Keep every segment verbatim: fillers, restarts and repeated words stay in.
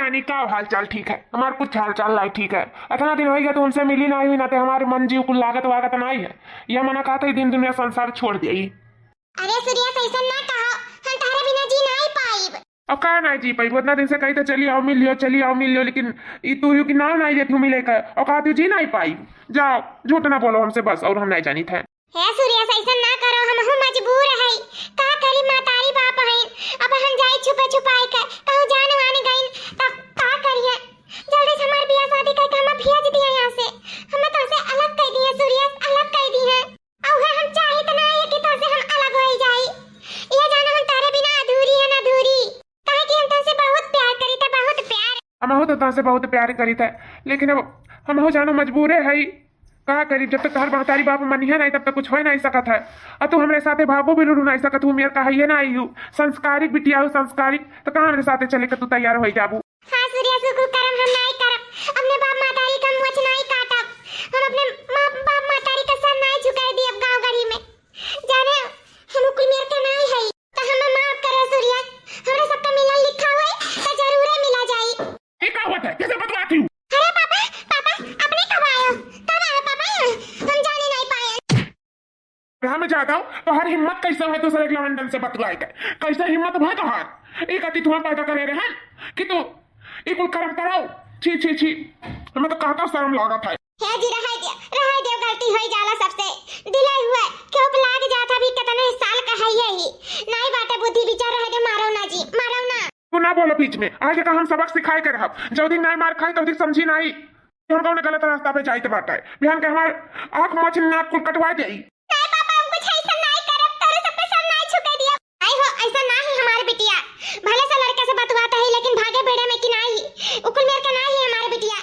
रानी, का हाल चाल ठीक है? हमार कुछ हाल चाल नाई ठीक है। इतना दिन होइ गया, तू हमसे मिली नाई हुई, ना ते हमारे मन जीव कुल लागत वागत नाई है। यह मना कहत है, दिन दुनिया संसार छोड़ देई। अरे सूर्या, ऐसन ना कहो, हम तहरे बिना जी नाई पाइब। अब का नाई जी पाइब? उतना दिन से कही तो चली आओ मिल लियो, चली आओ मिल लियो, लेकिन ई तू यू कि नाव नाई देत हूँ मिले का, और कहा तू जी नाई पाइब। जाओ, झूठ ना बोलो हमसे बस, और हम नाई जानित है। हे सूर्या, ऐसन ना करो, हमहू मजबूर है। का करी, महतारी बाप है, अब हम जाई छुपे छुपाई के, कहूँ जान वान गइन, तब का करिए? जल्दी से हमार बियाह शादी करके हमें भेज दिया यहाँ से, हमें तो से अलग कर दिए सूर्या, अलग कर दिए। और हम चाहित ना है कि तो से हम अलग हो जाई, ये जानो हम तारे बिना अधूरी है ना अधूरी। काहे कि हम तोसे बहुत प्यार करी थे, बहुत प्यार। हमहू तो तोसे बहुत प्यार करी थे, लेकिन अब हमहू जानो मजबूरे हई। का करी, जब तक तोहर महतारी बाप मनिहे नहीं, तब तक कुछ होए नहीं सकत है। और तू हमरे साथे भागो भी लुड़ू नहीं सकत हूँ, मेर कहाइए ना आई हूँ। संस्कारिक बिटिया हो, संस्कारिक, तो कहाँ हमरे साथे चले के तू तैयार हो जाबू? हाँ सूर्या, सुकुल करम हम नहीं करब, अपने बाप महतारी का मोछ नहीं काटब, हम अपने माँ बाप महतारी का सर नहीं झुकाई दियब गाँव गढ़ी में। जाने, हम कुल मेर के नहीं हई। तो हमें माफ करो सूर्या, हमरा सबका मिलल लिखा हुए तो जरूरे मिला जाई। ये का हुआ था? कैसे बतलाती हूँ? अरे पापा, पापा, अपने कब आयो? कब आयो पापा? हम जाने नहीं पाए। यहाँ में जाता हूँ तो हर हिम्मत कैसे है दूसरे के लवंडन से बतलाए के? कैसे हिम्मत भाई तोहार? एक अति तुम्हें पैदा करे रहे कि तू ई कुल करम करो। छी, छी, छी, हमें तो कहता शर्म लागत है। हे जी, रहाई दिया, रहाई दिया, गलती होई जाला सबसे। दिलाई हुआ, क्यों लाग जात अभी कितने साल का है यही। नाई बाटे बुद्धि विचार, रहे दे, मारो ना जी, मारो ना। तू ना बोलो बीच में, आज का हम सबक सिखाए के रहब। जो दिन नाई मार खाई, तो दिन समझी नाई। हम कौन गलत रास्ता पे जाइत बाटे। बिहान के हमार आँख मोछ नाक कुल कटवा देई। नाई पापा, हम कुछ ऐसा नाई करब, तोरे सबके सर नाई झुके दिया। आई हो, ऐसा ना ही हमारे बिटिया। भले से लड़के से बतुआत है, लेकिन भागे बेड़े में कि नाई। उकुल मेर के नाई है हमारे बिटिया।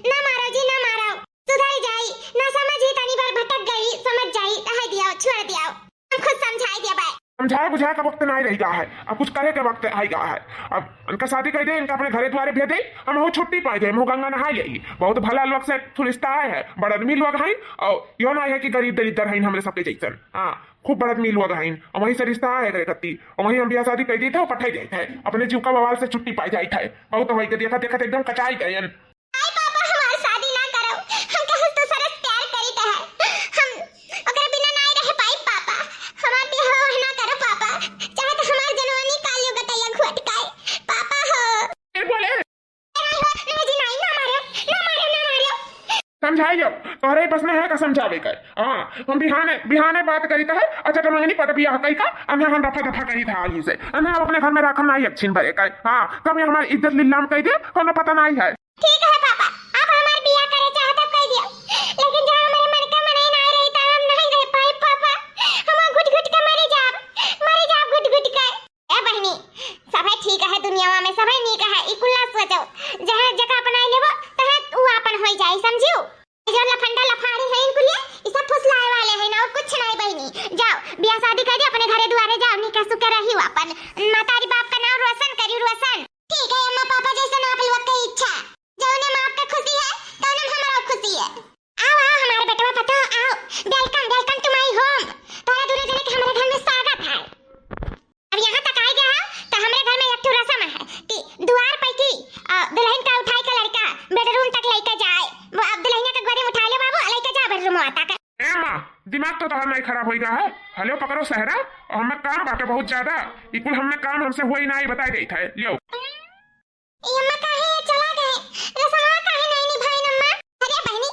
ना मारो जी, ना मारो। सुधर जाई, ना समझी, तनी बार भटक गई, समझ जाई, रह दिया, छोड़ दिया। हम खुद समझाई दिया बाय। समझाए बुझाए का वक्त नाई रह गया है, अब कुछ करे के वक्त आ गया है। अब इनका शादी कर दे, इनका अपने घरे द्वारे भेज दे, हम हो छुट्टी पाए जाए, मुँह गंगा नहाए जाई। बहुत भला लोग से थुलिस्ता आए है, बड़ आदमी लोग हैं, और यो ना है कि गरीब दरिद्र हैं हमरे सबके जैसन। हाँ, खूब बड़ आदमी लोग हैं, और वहीं से रिश्ता आए करे कत्ती, और वहीं हम ब्याह शादी कर देते हैं, पठाई जाते हैं, अपने जीव का बवाल से छुट्टी पाई जाए है। बहुत वही के देखा देखा एकदम कचाई गए। आई पापा, हमार शादी ना करो, हम कहे तो सरस प्यार करी है, हम ओकरे बिना नाई रह पाई पापा, हमार बियाह ना करो पापा, चाहे तो हमार जनवानी कालियो गटैया घोट काए पापा हो। फिर बोले, नहीं हो, नहीं जी, नहीं, ना मारो, ना मारो, ना मारो। समझाई जाओ, तोहरे बस में है का समझावे का? हाँ, हम बिहाने, बिहाने बात करी तो है, अच्छा तो मैंने पता बियाह कही का, अन्हें हम रफा दफा करी था आगे से, अन्हें हम अपने घर में राखम नाई अच्छी भरे का। हाँ, कब ये हमारी इज्जत लीलाम कही दे, कोनो पता नाई है। ठीक है पापा, आप हमार बियाह करे चाहत तब कह दियो, लेकिन जहाँ हमारे मन का मनई नाई रही तो हम नहीं रह पाए पापा, हम घुट घुट के मरे जाब, मरे जाब घुट घुट के। ए बहिनी, सभे ठीक है दुनियावा में, सभे नीक है, ई कुल ना सोचो। जहाँ जगह अपनाई लेबो, तहाँ उ आपन होई जाई, समझियो? ई जौन लफंडा लफाड़ी है इनकुलिए, ई सब फुसलाए वाले हैं ना, और कुछ नहीं बहिनी। जाओ, बियाह शादी कर दे, अपने घरे दुआरे जाओ, नीक सुख रही अपन। महतारी बाप का नाम रोशन करी, रोशन। ठीक है अम्मा, पापा जैसन आप लोग के इच्छा। जौने में आपका खुशी है, तौने में हमारा खुशी है। आओ, आओ, हमारे बेटवा पतो, आओ। Welcome, welcome to my home। तोरा दोनों जने के हमारे घर में स्वागत है। अब यहाँ तक आ गया है, तो हमरे घर में एक ठो रस्म है कि दुआर पे की, अ, दुल्हन का उठाई के लड़का bedroom तक लेके जाए। वो अब दुल्हनिया के गोदी में उठा ले बाबू, लेके जा bedroom तक। ए माँ, दिमाग तो तोहर नहीं खराब होइगा है? हलो पकड़ो सहरा, और हमें काम बाटे बहुत ज्यादा। ई कुल हमें काम हमसे होई ना, ई बताई देत है। लियो। ई अम्मा काहे चला गए? रसमवा काहे नहीं निभाइन अम्मा? अरे बहिनी,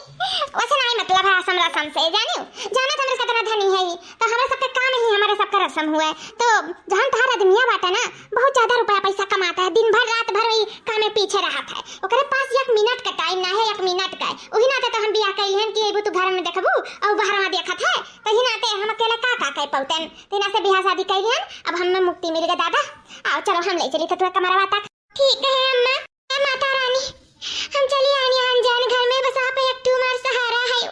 वैसे नहीं मतलब है रसम रसम से, जानियो? जानत हमरे कितना धनी है ई, तो हमरे सबके काम ही हमरे सबके रसम हुए। तो जहाँ तोहार आदमिया बाटे ना, बहुत ज्यादा रुपया पैसा कमाता है, दिन भर रात भर वही काम में पीछे रहत है, ओकरे पास एक मिनट का time ना है, एक मिनट का। वही नाते तो हम बियाह कैली हन कि अबू तू घर में देखबू और बहरवा देखत है, तो ही नाते हम अकेले का का कह पौतेन। तो ही नाते बियाह शादी कैली हन, अब हमें मुक्ति मिल गया दादा। आओ चलो हम ले चली तो तुम्हें कमरवा तक। ठीक है अम्मा। ए माता रानी, हम चली आनी अनजान घर में, बस आप एक ठो हमार सहारा है।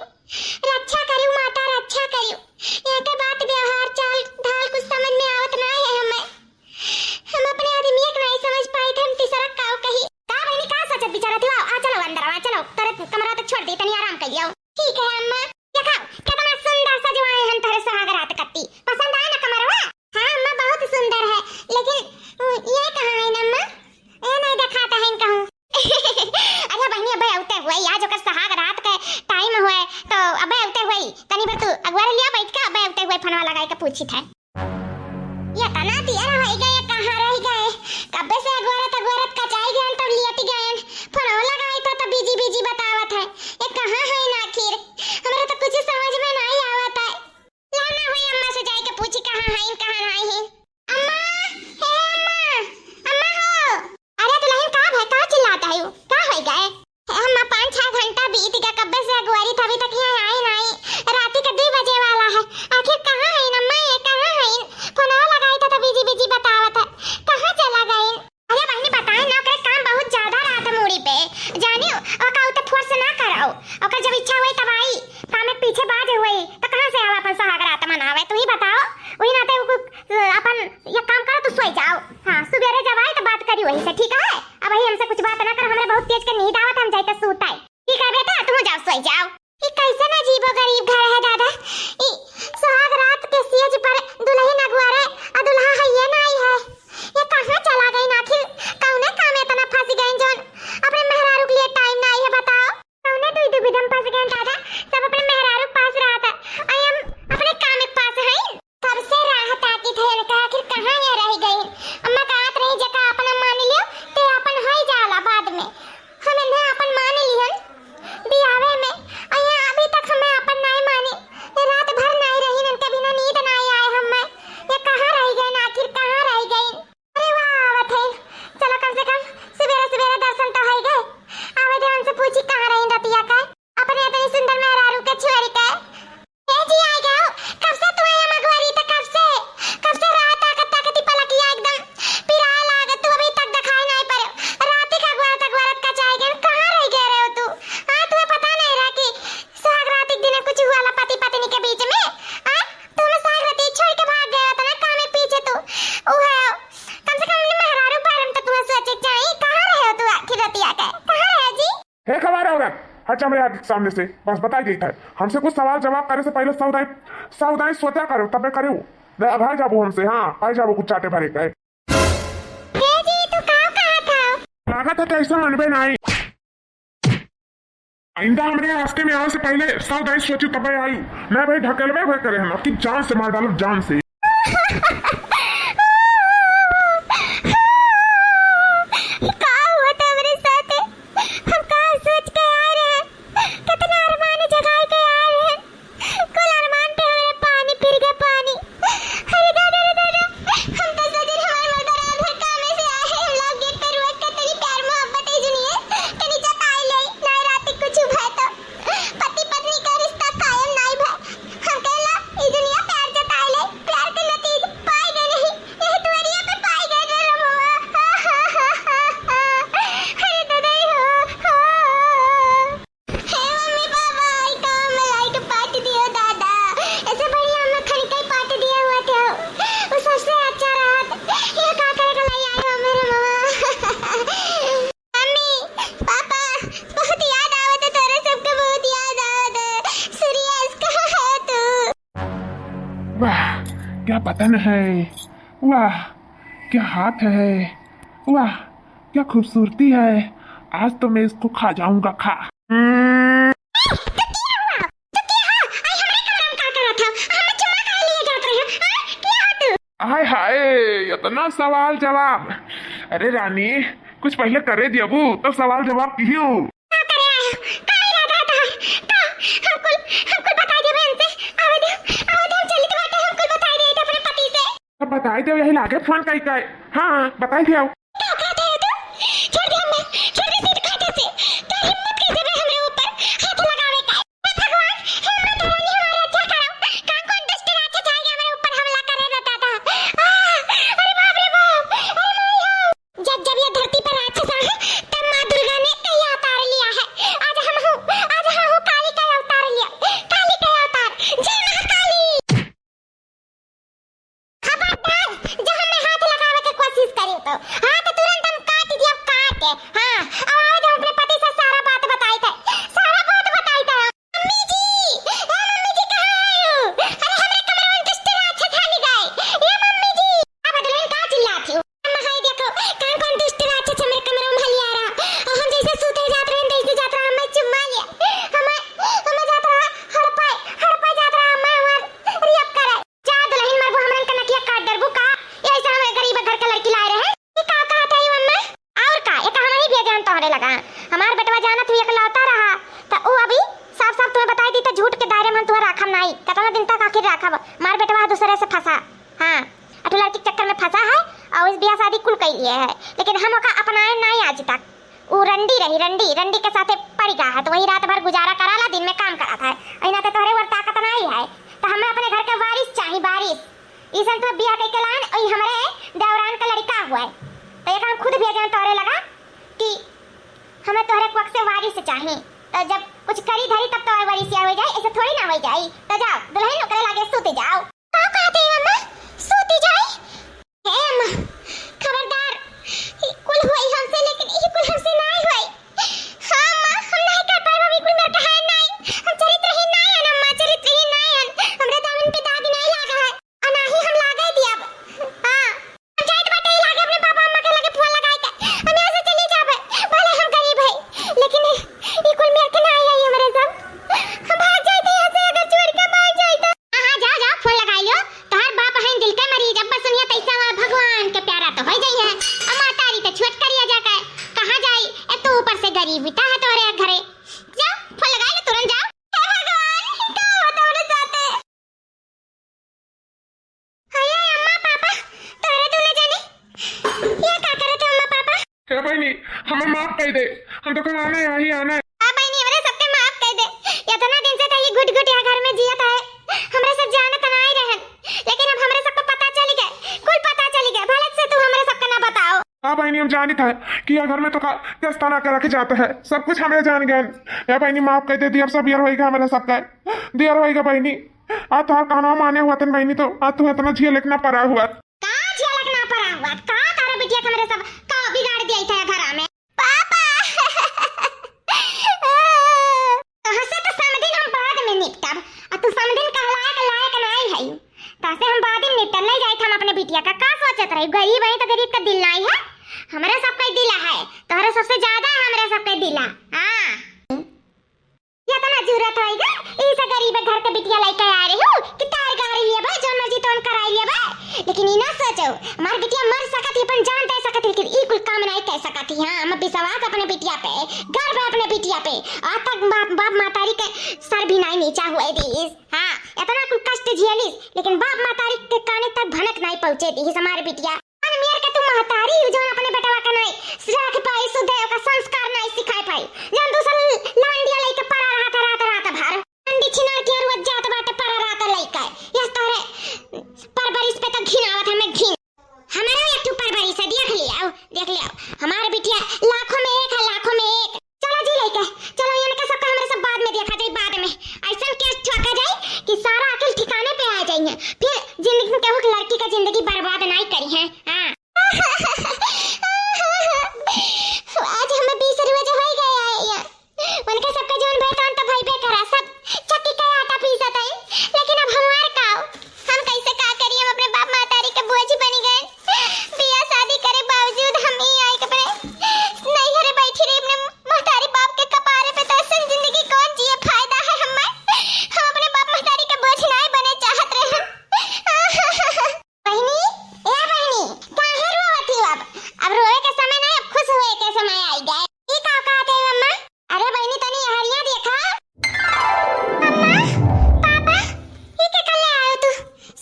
रक्षा करियो माता, रक्षा करियो। यहाँ के बात व्यवहार चाल ढाल कुछ समझ में आवत ना है हमें। हम अपने आदमी के नहीं समझ पाए थे, हम तीसरा काव कही। का बहिनी, का सोचत विचारत हो? आ चलो अंदर, आ चलो, तेरे कमरा तक छोड़ दे, तनी आराम कर लियो। ठीक है अम्मा। देखो, कितना सुंदर सजवाए हम तोहरे सुहाग रात कत्ती। पसंद आए ना कमरवा? हाँ अम्मा, बहुत सुंदर है, लेकिन, अ, ये कहाँ है ना अम्मा? ये नहीं दिखाता है इनका हूँ। ये तना दिया रह गए, ये कहाँ रह गए? कब्बे से अगोरत अगोरत कचाई गए, तब लियट गए। फोन लगाई तो, तो busy busy बतावत है। ये कहाँ है ना आखिर? हमरा तो कुछ समझ में नहीं आवत है। ला ना हुई अम्मा से जाए के पूछी कहाँ है, कहाँ नहीं है। अम्मा, हे अम्मा, अम्मा हो। अरे दुल्हन का भाई, का चिल्लात है? का हो गए? अम्मा, पाँच छह घंटा बीत गया, कब्बे से अगुआरी था, अभी तक यहाँ आए नहीं। राती का दो बजे वाला है, आखिर कहाँ है अम्मा, ये कहाँ है? फोनवा लगाई था तो busy busy बतावत है, कहाँ चला गए? अरे बहनी बताए ना, ओकरे काम बहुत ज्यादा रहत है मूड़ी पे, जानी ओका उते force ना कराओ, ओकर जब इच्छा होई तब आई, काम में पीछे बाज होई तो कहाँ से आवा अपन सुहाग रात मनावे, तू ही बताओ। वही नाते वो कुछ, अ, अपन ये काम करो, तू सोई जाओ। हाँ, सुबेरे जब आई तो बात करी वही से, ठीक है? अब वही हमसे कुछ बात ना कर, हमरे बहुत तेज के नींद आवत, हम जाइते सूत आई। ठीक है बेटा, तू जाओ, सोई जाओ। ई कैसन अजीबो गरीब घर है दादा। ई सुहाग रात के सेज पर दुल्हन अगुआरे आ दुल्हा है ये नाई है। ये कहाँ चला गई आखिर? कौने काम में इतना फंस गई जोन अपने मेहरारू के लिए time नाई है बताओ? कौने दुई दुविधा में फंस गए दादा? सब अपने मेहरारू के पास रहत है, आई हम अपने काम के पास है। कब से राह ताकित है इनका, आखिर कहाँ ये रह गई? अम्मा कहत रही, "जेका अपना मान लियो, ते अपन होई जाला बाद में।" हम इन्हें अपन मान लिहन बियाहे में, अइया अभी तक हमें अपन नाई मानी। ये रात भर नाई रही, इनके बिना नींद नाई आए हमें। ये कहाँ रह गई आखिर, कहाँ रह गई? अरे वाह, आवत है। चलो कम से कम सुबेरे सुबेरे दर्शन तो होई गए। आवे दे उनसे पूछी कहाँ रही रतिया का। अपने इतनी सुंदर मेहरारू के छोड़ के। ए जी, आ गयो। कब से तू यहाँ मगुआरी था, कब से? कब से रात ताकत ताकत ही पलकिया एकदम पिराए लागत, तू अभी तक दिखाई नहीं पड़े। रात ही का अगुआरत अगुआरत का चाहे गए, कहाँ रह गए रहे हो तू? हाँ, तुम्हें पता नहीं रहा कि सुहाग रात एक दिन कुछ हुआ ला पति पत्नी के बीच में? हाँ, तुम सुहाग रात छोड़ के भाग गए हो, इतना काम है पीछे तू। वो है, कम से कम अपने मेहरारू बारे में तो तुम्हें सोचे के चाहिए। कहाँ रहे हो तू आखिर रतिया के? कहाँ रहे हो जी? हे गवार औरत, हट जा मेरे आगे सामने से, बस बताई देता है। हमसे कुछ सवाल जवाब करे से पहले सौ दाई, सौ दाई सोचा करो, तबे करे। नहीं, अब आ जाबो हमसे, हाँ, आ जाबो कुछ चाटे भरे का। हे जी, तू का कहा था? लागत है कैसे मनबे नहीं। आइंदा हमरे रास्ते में आवे से पहले सौ दाई सोची तबे आई। नहीं भाई, ढकेलबे हुए करे हम, आपकी जान से मार डालो, जान से। का हुआ था हमरे साथे? हम का सोच के आ रहे हैं? कितना अरमान जगाए के आ रहे हैं। कुल अरमान पे हमरे पानी फिर गए, पानी। अरे दादा रे दादा, हम तो सोचे हमारे मर्द रात भर काम में से आए हैं, हम लोग गेट पे रुक के तनी प्यार मोहब्बत है जुनिए, तनी जताई ले, ना रात कुछ भय तो पति पत्नी का रिश्ता कायम नाई भय। हम कहला, ई दुनिया प्यार जताए ले, प्यार के नतीज पाए गए नहीं, यही दुआरिया पे पाए गए रे रमुआ। अरे दादा हो, हो। हे मम्मी पापा, ई काम में लाइट पाट दियो दादा। ऐसे बढ़िया हमें खनिका ही पाट दिया हुआ था। वो सबसे अच्छा रात। ये का करे के लाई आए हो मेरे मामा? मम्मी, पापा, बहुत याद आवत है तोरे सबके, बहुत याद आवत है। सुरेश, कहाँ है तू? वाह, क्या बदन है, वाह, क्या हाथ है, वाह, क्या खूबसूरती है। आज तो मैं इसको खा जाऊंगा, खा। हम्म। ए, तो क्या हुआ? तो क्या हुआ? आई हमरे कमरा में का करत हो? हमें चुम्मा काहे लिए जात रहे हो? हाँ? क्या हो तू? हाय हाय, इतना सवाल जवाब। अरे रानी, कुछ पहले करे दियबू, तब सवाल जवाब किहियो। का करे आए हो? का इरादा था? का हम कुल, हम कुल बताई देबे इनसे? आवे दे, आवे दे, हम चलित बाटे, हम कुल बताई देई अपने पति से। सब बताई दे, यही लागे फोन कई कई। हाँ, बताई दे। का कहते हो तू? छोड़ दे हमें, छोड़ दे सीट खाटे से। तो हिम्मत कैसे बे हमरे ऊपर हाथ लगावे का? हे भगवान, हे माता रानी, हमारे रक्षा करो। कहाँ कौन दुष्ट राक्षस आएगा हमारे ऊपर हमला करे रहता था? आ, अरे बाप रे बाप, अरे माई हो। जब जब ये धरती पर राक्षस आए, तब माँ दुर्गा ने कई अवतार लिया है। आज हम हूँ, आज हम हूँ काली का अवतार लिया, काली का अवतार। जय महाकाली। खबरदार, जब हमें हाथ लगावे के कोशिश करी तो हाथ तुरंत हम काट दिया, काट। हाँ, अब आवे दे अपने पति से सारा बात बताई थे, सारा बात बताई थे। मम्मी जी, ए मम्मी जी, कहाँ आए हो? अरे, हमरे कमरा में दुष्ट राक्षस हाली गए। ए मम्मी जी। अब दुल्हन का चिल्लाती हो? अम्मा, हाय देखो, कौन कौन दुष्ट राक्षस हमरे कमरा में हलिया रहा। और हम जैसे सूते जात रहे, तैसे जात रहा, हमें चुम्मा लिया। हमें, हमें जात रहा, हड़पाए, हड़पाए जात रहा, हमें, हमें rape करे। जा दुल्हन, मरबू, हमरन का नकिया काट डरबू का? अठे लड़की के चक्कर में फंसा है और इस बियाह शादी कुल कई लिए है, लेकिन हम ओका अपनाए नाई आज तक। ऊ रंडी रही, रंडी, रंडी के साथे पड़ गया है, तो वही रात भर गुजारा कराला, दिन में काम करात है। अहिना तो तोहरे वर ताकत नाई है, तो हमें अपने घर के वारिस चाही, वारिस। इसन तो बियाह कई के लान, ओई हमरे देवरान का लड़का हुआ है, तो एक हम खुद भेजन तोहरे लगा कि हमें तोहरे वक्त से वारिस चाही। तो जब कुछ करी धरी तब तो वारिस या हो जाए, ऐसे थोड़ी ना हो जाए। तो जाओ दुल्हन ओकरे लागे सूत जाओ। का कहत है अम्मा? सूती जाई? हे अम्मा, खबरदार, ई कुल होई हमसे, लेकिन ई कुल हमसे नाई होई। हाँ अम्मा, हम नाई कर पाए, हम ई कुल मेरे कहाए नाई, हम चरित्रहीन नाई हन अम्मा, चरित्रहीन नाई हन। हमरे दामन पे दाग नाई लागा है, और ना ही हम लागे दियब। हाँ, पंचायत बाटे ही लागे अपने पापा अम्मा के लगे फोन लगाए के, हम यहाँ से चली जाबे, भले हम गरीब है, लेकिन ई कुल मेरे के नाई आई हमरे सब, हम भाग जाते यहाँ से, अगर छोड़ के भाग जाते। हाँ, हाँ, जाओ, जाओ, फोन लगाई लियो। तोहार बाप हैं दिल के मरीज, अब सुनिया तैसा हुआ, भगवान के प्यारा तो हो जाई है। अब मातारी तो छोट करिया जाके कहाँ जाई? एक तो ऊपर से गरीबी ता है तोरे घरे। जाओ, फोन लगाई लो, तुरंत जाओ। हे भगवान, का होता हमरे साथे? अरे अम्मा पापा, तोरे दोनों जने, ये का करत हो अम्मा पापा? हे बहिनी, हमें माफ कर दे, हम तो कमाने यही आना है। हाँ बहिनी, हमरे सबके माफ कर दे। इतना दिन से तो ये घुट घुट यहाँ घर में जियत है, हमरे सब जानत नाई रहन, लेकिन अब हमरे सबको पता चल गए, कुल पता चल गए, भले से तू हमरे सबके ना बताओ। हाँ बहिनी, हम जानित है कि यह घर में तो का किस तरह के रखे जाते हैं, सब कुछ हमें जान गए। या बहिनी, माफ कर दे दी, अब सब बियर होइगा हमारे सबका, बियर होइगा बहिनी। आज तोहार कहना माने हुआ तन बहिनी, तो आज तू इतना झेले के ना परा हुआ। का झेले के ना परा हुआ? का तारा बिटिया के हमरे सब का बिगाड़ दिया इतना घरा में? पापा! तोहसे तो समधिन हम बाद में निपटब, आ तू समधिन कहलाए के लायक नाई है। तोहसे हम बाद में निपटब, ले जाइत हम अपने बिटिया का। का सोचत रही? गरीब है तो गरीब का दिल नाई है, हमरे सबका दिला है, तोहरे सबसे ज्यादा है हमरे सबका दिला। हाँ। इतना जरूरत होइगा, ई से गरीब घर के बिटिया लइके आ रही हो कि तार गाड़ी लिया बा, जौन मर्जी तौन कराई लिया बा। लेकिन ई ना सोचो, हमार बिटिया मर सकत ही, अपन जान दे सकत ही, लेकिन ई कुल काम नहीं कर सकत ही। हाँ, हम विश्वास अपने बिटिया पे, गर्व अपने बिटिया पे। आज तक बाप, बाप मातारी के सर भी नहीं नीचा हुए दीस। हाँ, इतना कुल कष्ट झेलिस, लेकिन बाप मातारी के काने तक भनक नहीं पहुँचे दीस हमार बिटिया। अन मेर के तू महतारी हो, जौन अपने बेटवा के नाई राख पाई, सुधे ओका संस्कार नाई सिखाए पाई, जौन दूसर लवंडिया लइके परा रहत है रात, रात भर। लवंडी छिनार के रोज जात बाटे परा रहत लइके। यस तोहरे परवरिश पे तो घिन आवत है, हमें घिन। हमारा एक ठो परवरिश है, देख लियाओ, देख लियाओ। हमार बिटिया लाखों में एक है, लाखों में एक। चलो जी लइके, चलो इनके सबका हमरे सब बाद में देखा जाई, बाद में। ऐसन केस ठोका जाई कि सारा अकिल ठिकाने पे आ जाई है। फिर जिंदगी में केहू के लड़की का जिंदगी बर्बाद नाई करी है। हाँ। आज हमें बीस रोज हो गया है। उनके सबका जौन भय तौन तो भइबे करा, सब चक्की का आटा पीसत है। लेकिन अब हमार का? हम कैसे का करी? हम अपने बाप महतारी के बोझ बन गए। बियाह शादी करे बावजूद हम ई आई के अपने नैहरे बैठी रही, अपने महतारी बाप के कपारे पे। तो ऐसन जिंदगी कौन जिए? फायदा है हमें? हम अपने बाप महतारी के बोझ नाई बने चाहत रहे। बहिनी, ए बहिनी, काहे रोवत ही अब? अब रोवे के समय नहीं, अब खुश होए के समय आई गए। ई का कहत है मम्मा? अरे बहिनी, तनी हरिया देखा। मम्मा, पापा, ई के कर ले आयो तू?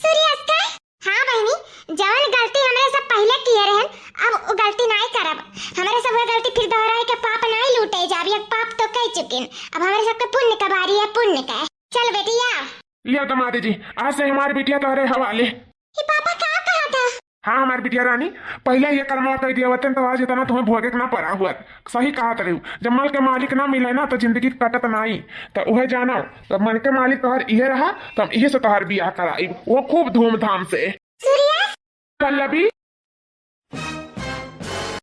सूर्यास्त है? हाँ बहिनी, जवन गलती हमरे सब पहले किए रहन, अब वो गलती नाई करब। हमरे सब वो गलती फिर दोहराए के पाप नाई लूटे जाब, एक पाप तो कई चुकिन। अब हमरे सबके पुण्य का बारी है, पुण्य का। चल बेटी, आ। लिया दमाद जी, आज से हमार बिटिया तोहरे हवाले। ए पापा, का कहत है? हाँ, हमार बिटिया रानी, पहले ये कर्मवा कई दिया होतन तो आज इतना तुम्हें भोगे के ना परा हुआ। सही कहत रहू, जब मन के मालिक ना मिले ना तो जिंदगी कटत नाई। तो उहे जानो, जब मन के मालिक तोहर इहे रहा, तो हम इहे से तोहर बियाह कराई, वो खूब धूमधाम से। सूर्या? पल्लवी?